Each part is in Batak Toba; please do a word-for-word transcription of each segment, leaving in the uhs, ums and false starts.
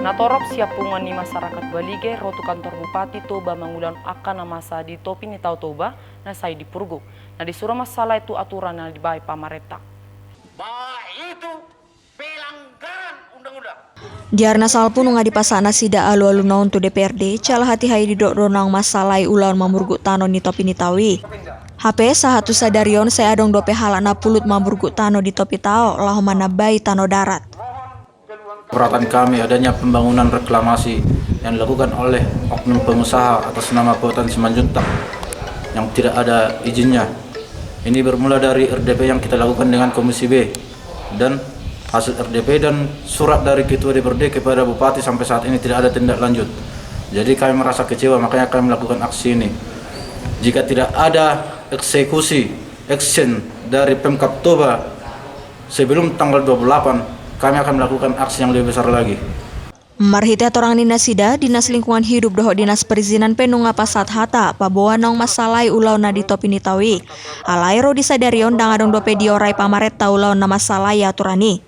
Na torop sian punguan ni masyarakat Balige ro tu kantor Bupati Toba mangulahon angka na masa di topi ni tao Toba na sai dipurguk, na disura mansalae tu aturan na dibaen pamarenta. Bahwa itu pelanggaran undang-undang. Di ari na salpu nunga dipasahat nasida alualuna on tu D P R D, jala hatiha i didok do naung mansalae ulaon mamurguk tano ni topi ni tao i. Hape sahat tu sadari on sai adong dope halak na pulut mamurguk tano di topi tao laho manambai tano darat. Keberatan kami adanya pembangunan reklamasi yang dilakukan oleh oknum pengusaha atas nama Potan Simanjuntak yang tidak ada izinnya. Ini bermula dari R D P yang kita lakukan dengan Komisi B dan hasil R D P dan surat dari Ketua D P R D kepada Bupati, sampai saat ini tidak ada tindak lanjut. Jadi kami merasa kecewa, makanya kami melakukan aksi ini. Jika tidak ada eksekusi, action dari Pemkab Toba, sebelum tanggal dua puluh delapan, kami akan melakukan aksi yang lebih besar lagi. Marhite hatorang ni nasida, Dinas Lingkungan Hidup dohot Dinas Perizinan pe nunga pasahat hata paboa naung mansalae ulaonna di topi ni tao i. Alai ro di sadari on ndang adong dope diorai pamarenta ulaon na mansalae aturan i.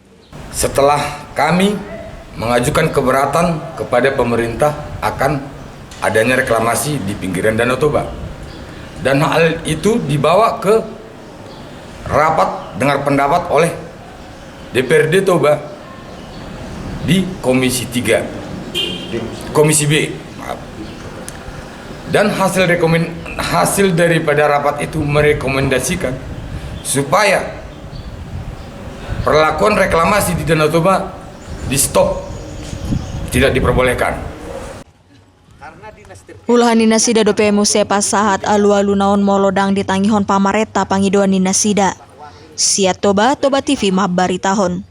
Setelah kami mengajukan keberatan kepada pemerintah akan adanya reklamasi di pinggiran Danau Toba, dan hal itu dibawa ke rapat dengar pendapat oleh D P R D Toba di Komisi tiga, Komisi B, maaf. Dan hasil rekomen-, hasil daripada rapat itu merekomendasikan supaya perlakuan reklamasi di Danau Toba di-stop, tidak diperbolehkan. Ulahan ni nasida dope muse pasahat alualuna on molo ndang ditangihon pamarenta pangidoan ni nasida. Sian Toba, Toba T V mambaritahon.